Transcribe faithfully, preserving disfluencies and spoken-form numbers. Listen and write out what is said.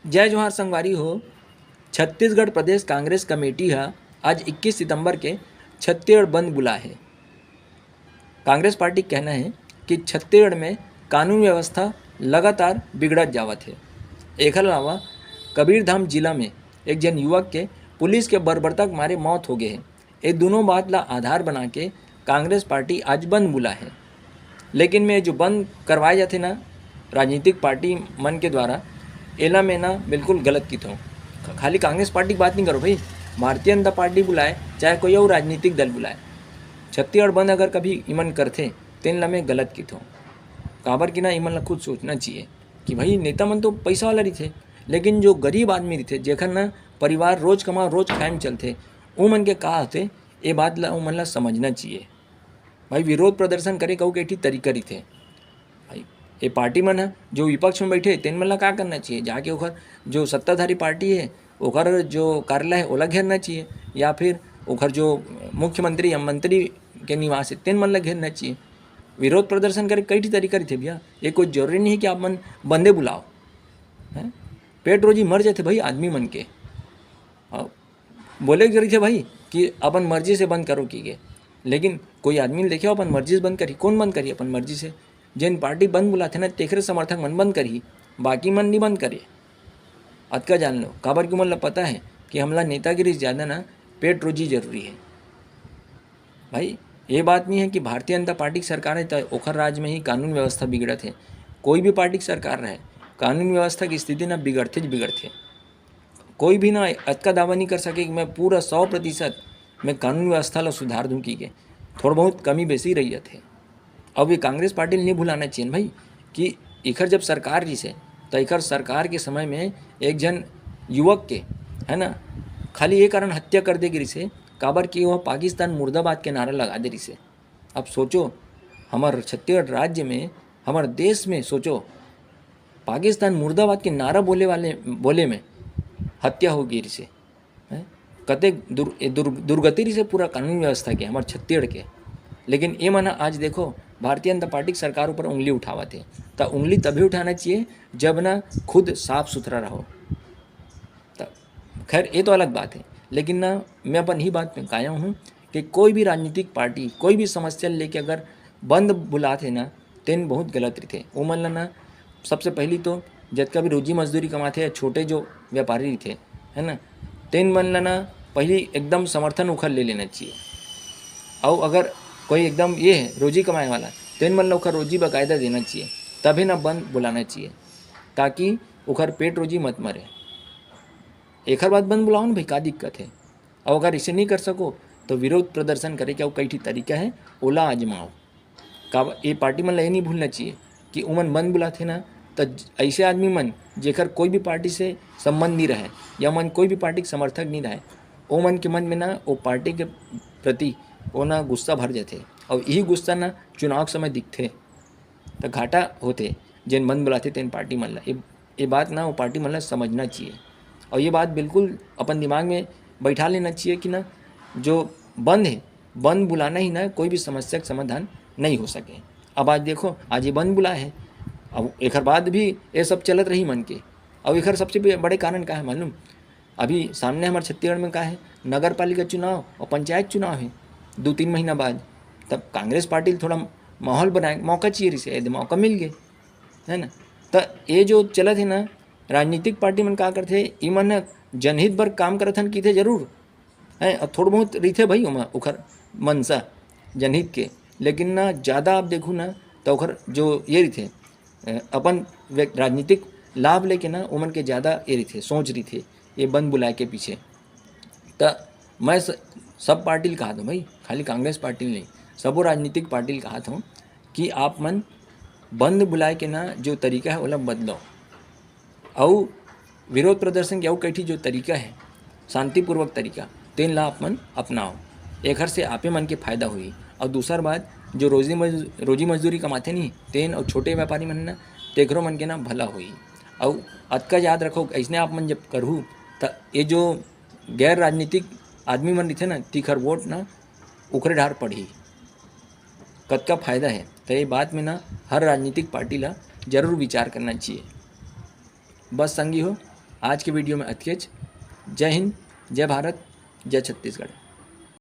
जय जोहार संगवारी हो। छत्तीसगढ़ प्रदेश कांग्रेस कमेटी ह आज इक्कीस सितंबर के छत्तीसगढ़ बंद बुलाए हे। कांग्रेस पार्टी के कहना हे कि छत्तीसगढ़ में कानून व्यवस्था लगातार बिगड़त जावत हे। एखर अलावा कबीरधाम जिला में एक झन युवक के पुलिस के बर्बरता के मारे मौत हो गे हे। ये दोनों बात ला आधार बना के कांग्रेस पार्टी आज बंद बुलाए हे। लेकिन मैं जो बंद करवाए जाथे ना राजनीतिक पार्टी मन के द्वारा, एला मैं ना बिल्कुल गलत किथों। खाली कांग्रेस पार्टी की बात नहीं करो भाई, भारतीय जनता पार्टी बुलाए चाहे कोई और राजनीतिक दल बुलाए, छत्तीसगढ़ बंद अगर कभी इमन करथे तेन ला मैं गलत किथों। काबर कि ना इमन ला खुद सोचना चाहिए कि भाई नेता मन तो पैसा वाला रहिथे, लेकिन जो गरीब आदमी रहिथे, जेखर ना परिवार रोज कमा रोज खाए में चलथे, ओ मन के का होथे, ये बात ला ओ मन ला समझना चाहिए। भाई विरोध प्रदर्शन करे के अउ कई ठी तरीका रहिथे। भाई ये पार्टी मन ह जो विपक्ष में बैठे तेन मन ला का करना चाहिए, जाके ओखर जो सत्ताधारी पार्टी है ओखर जो कार्यालय है ओला घेरना चाहिए, या फिर ओखर जो मुख्यमंत्री या मंत्री के निवास है तेन मन ला घेरना चाहिए। विरोध प्रदर्शन करे कई ठी तरीका रहिथे भैया, ये कोई जरूरी नहीं है कि आप मन बंदे बुलाओ। हैं? पेट रोजी मर जाथे भाई आदमी मन के। हाँ, बोले के जरूरी थे भाई कि अपन मर्जी से बंद करो की के, लेकिन कोई आदमी देखे अपन मर्जी से बंद करी, कौन बंद करी अपन मर्जी से? जेन पार्टी बंद बुलाथे ना तेखरे समर्थक मन बंद करी, बाकी मन नहीं बंद करे। अतका जान लो, काबर कि मन ला पता है कि हमला नेतागिरी से ज़्यादा ना पेट रोजी जरूरी है। भाई ये बात नहीं है कि भारतीय जनता पार्टी की सरकार है तो ओखर राज में ही कानून व्यवस्था बिगड़त है। कोई भी पार्टी की सरकार रहे, कानून व्यवस्था की स्थिति ना बिगड़ते बिगड़ते। कोई भी ना अतका दावा नहीं कर सके कि मैं पूरा सौ प्रतिशत मैं कानून व्यवस्था ला सुधार दूँ की के। थोड़ा बहुत कमी बेसी रही जाथे। अब ये कांग्रेस पार्टी नहीं भुलाना चाहिए भाई कि इखर जब सरकार रहिसे तो इखर सरकार के समय में एक झन युवक के, है ना, खाली ये कारण हत्या कर दे गिरिसे, काबर कि वह पाकिस्तान मुर्दाबाद के नारा लगा दे रहिसे। अब सोचो, हमार छत्तीसगढ़ राज्य में, हमार देश में सोचो, पाकिस्तान मुर्दाबाद के नारा बोले वाले बोले में हत्या हो गई रहिसे। हैं? कतेक दुर, ए, दुर, दुर्गति रहिसे पूरा कानून व्यवस्था के, हमार छत्तीसगढ़ के। लेकिन ये मन आज देखो, भारतीय जनता पार्टी की सरकार ऊपर उंगली उठावत है। तो उंगली तभी उठाना चाहिए जब ना खुद साफ सुथरा रहो। तो खैर ये तो अलग बात है, लेकिन ना मैं अपन ही बात में कायम हूँ कि कोई भी राजनीतिक पार्टी कोई भी समस्या लेके अगर बंद बुलाते ना, तेन बहुत गलत रहिथे। वो मन ला ना सबसे पहली तो जतका भी रोजी मजदूरी कमाथे या छोटे जो व्यापारी रहिथे, है ना, तेन मन ला ना पहली एकदम समर्थन उखर ले लेना चाहिए। और अगर कोई एकदम ये है रोजी कमाए वाला, तेन मन ला उखर रोजी बाकायदा देना चाहिए, तभी ना बंद बुलाना चाहिए, ताकि उखर पेट रोजी मत मरे। एखर बाद बंद बुलाओ ना भाई, का दिक्कत है? और अगर इसे नहीं कर सको तो विरोध प्रदर्शन करे के अउ कई ठी तरीका है, ओला आजमाओ। का ये पार्टी मन ला ये नहीं भूलना चाहिए कि उमन बंद बुलाथे ना, तो ऐसे आदमी मन जेकर कोई भी पार्टी से संबंध नहीं रहे या मन कोई भी पार्टी के समर्थक नहीं रहे, ओ मन के मन में ना वो पार्टी के प्रति वो ना गुस्सा भर जाथे। और यही गुस्सा ना चुनाव के समय दिखथे। तो घाटा होथे जेन बंद बुलाथे तेन पार्टी मन ला। ये, ये बात ना वो पार्टी मन ला समझना चाहिए। और ये बात बिल्कुल अपन दिमाग में बैठा लेना चाहिए कि ना जो बंद है, बंद बुलाना ही ना कोई भी समस्या का समाधान नहीं हो सके। अब आज देखो, आज ये बंद बुला है, अब एकर बाद भी ये सब चलत रही मन के। अब एकर सबसे बड़े कारण का है मालूम? अभी सामने हमारे छत्तीसगढ़ में का है, नगर पालिका चुनाव और पंचायत चुनाव है दो तीन महीना बाद। तब कांग्रेस पार्टी ल थोड़ा माहौल बनाए, मौका चाहिए रहिसे, यदि मौका मिल गए, है ना? तो ये जो चलत है ना, राजनीतिक पार्टी मन का करथे, इमन जनहित बर काम करत हन किथे जरूर, है, और थोड़ा बहुत रहिथे भाई ओमा ओखर मनसा जनहित के, लेकिन ना ज़्यादा आप देखू ना तो ओखर जो ये रहिथे, अ, अपन व्यक-, राजनीतिक लाभ लेके ना ओमन के ज़्यादा ये रहिथे, सोच रहिथे ये बंद बुलाए के पीछे। त मैं स-, सब पार्टी ल कहत हूँ भाई, खाली कांग्रेस पार्टी ल नहीं, सबो राजनीतिक पार्टी ल कहत हूँ कि आप मन बंद बुलाए के ना जो तरीका है ओला बदलो। अउ विरोध प्रदर्शन के अउ कई ठी जो तरीका है, शांतिपूर्वक तरीका, तेन ला आप मन अपनाओ। एखर से आपे मन के फायदा होही। अउ दूसर बात, जो रोजी मज-, रोजी मजदूरी कमाथे नहीं, तेन अउ छोटे व्यापारी मन ना, तेखरो मन के ना भला होही। अउ अतका याद रखो, अइसने आप मन जब करहू, त ये जो गैर राजनीतिक आदमी मन रहिथे ना, तिखर वोट ना, ओखरे डार पड़ही। कतका फायदा है। त ये बात में ना, हर राजनीतिक पार्टी ला जरूर विचार करना चाहिए। बस संगी हो, आज के वीडियो में अतकेच। जय हिंद, जय भारत, जय छत्तीसगढ़।